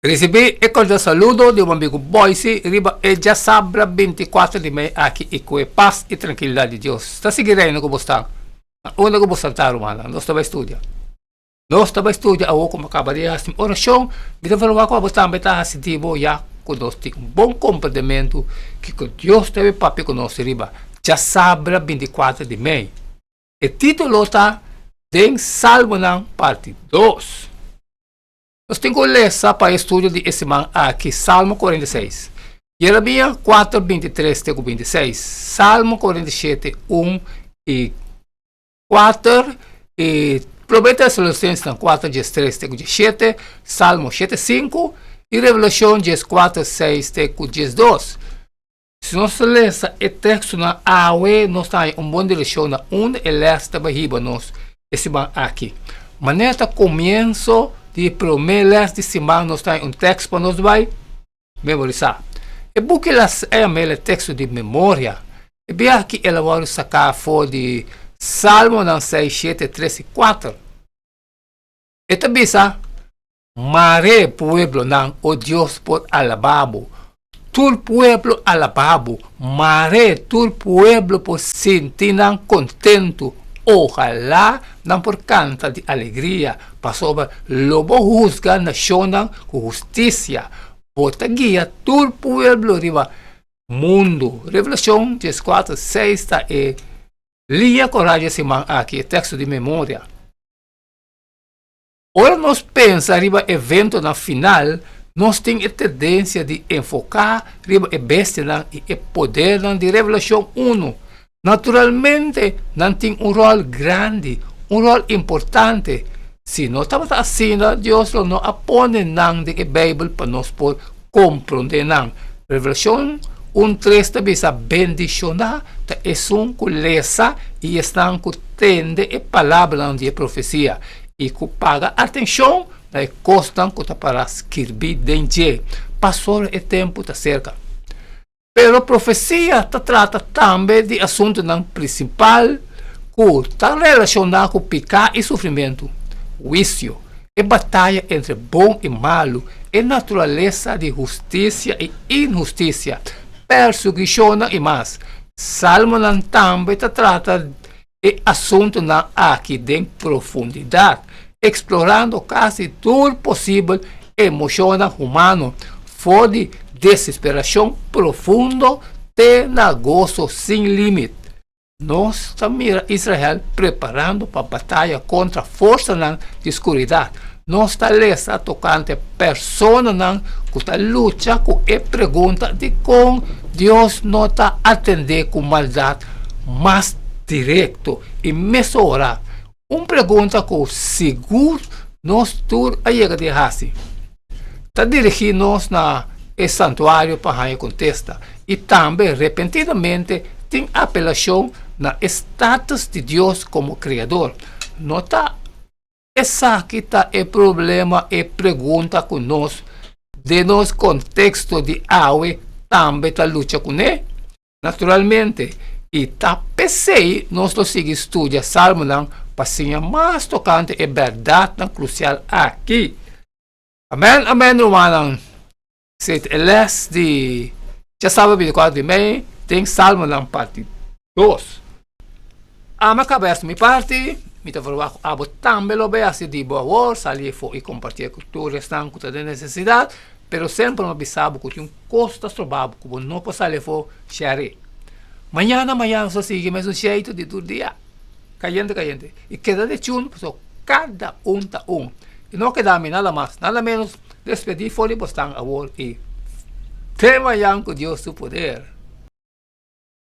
Risibí e kordial saludo di bo amigu Boyce riba e djasabra bintikuater di mei aki i ku e pas i trankilidat di Dios ta sigui reina ku bo sta na unda ku bo sta ta rumannan. Nos ta bai studia. Nos ta bai studia awor ku bo kaba di hasi un orashon. Mi ta verwagt ku abo tambe ta hasi di bo ya ku nos tin un bon komprendementu kiko Dios ta bai papia ku nos riba djasabra bintikuater di mei. E título ta Den Salmonan parti dos. Nos tin ku lesa pa e studio di e siman aki Salmo 46, Jeremia 4, 23 te ku 26, Salmo 47, 1 i 4, i Promé Tesalonisensenan 4, 13 te ku 17, Salmo 7, 5, i Revelashon 14, 6 te ku 12. Si nos ta lesa e tekstonan awe, nos ta haña un bon direkshon na unda e lès ta bai hiba nos e siman aki. Manera ta komienso di e promé lès di siman nos ta haña un tekst pa nos bai memorisá. E buki la a yam'el e teksto di memoria. E biaha aki el a wòrdu saká for di Salmonan seis, shete, tres i kuater. E ta bisa. Mare pueblonan, o Dios, por alabá bo. Tur pueblo alabá bo. Mare tur pueblo por sinti nan kontentu. Ohalá nan por kanta di alegria, pasobra lo bo husga nashonnan ku hustisia. Bo ta guia tur pueblo riba mundu. Revelashon dieskuater seis ta e liña koral di e siman aki, e teksto di memoria. Ora nos pensa riba eventonan final, nos tin e tendensia di enfoká riba e bestianan i e podernan di Revelashon unu. Naturalmente, nan tin un ròl grandi, un ròl importante. Si no tabata asina, Dios lo no a pone nan den e Beibel pa nos por komprondé nan. Revelashon un tres ta bisa, Bendishoná ta esun ku lesa i esnan ku tende e palabranan di e profesia, i ku paga atenshon na e kosnan ku ta pará skirbí den dje, pasobra e tempu ta serka. Pero profesia ta trata tambe di asuntunan prinsipal ku ta relashoná ku piká i sufrimentu, huisio, e bataya entre bon i malu, e naturalesa di hustisia i inhustisia, persiguishonnan i mas. Salmonan tambe ta trata e asuntunan aki den profundidat, eksplorando kasi tur posibel emoshonnan humano, for di desesperashon profundo te na goso sin límit. Nos ta mira Israel preparando pa bataya kontra forsanan di skuridat. Nos ta lesa tokante personanan ku ta lucha ku e pregunta dikon Dios no ta atendé ku maldat mas direkto i mesora, un pregunta ku sigur nos tur a yega di hasi. Ta dirigí nos na e santuario pa haña kontesta i tambe repentinamente tin apelashon na e status di Dios komo Kreador. No ta Esaki ta e problema, e pregunta ku nos den nos konteksto di awe tambe ta lucha kuné? Naturalmente, i ta p'esei nos lo sigui studia Salmonan pa siña mas tokante e bèrdatnan krusial aki. Amèn, amèn, rumannan. Esei ta e lès di djasabra binticuatro di mei den Salmonan parti dos. Ami a kaba hasi mi parti, mi ta verwagt ku abo tambe lo bai hasi di bo awor, sali afó i kompartié ku tur esnan ku ta den nesesidat, pero semper mi a bisa bo ku tin un kos ta stroba bo ku bo no por sali afó, share. Mañana mañana nos ta sigui mesun sheitu di tur dia, kayente kayente, i keda de chun pasobra kada un ta un. I no keda mi nada mas nada menos despedí for di bosnan awor i te mañan ku Dios su poder.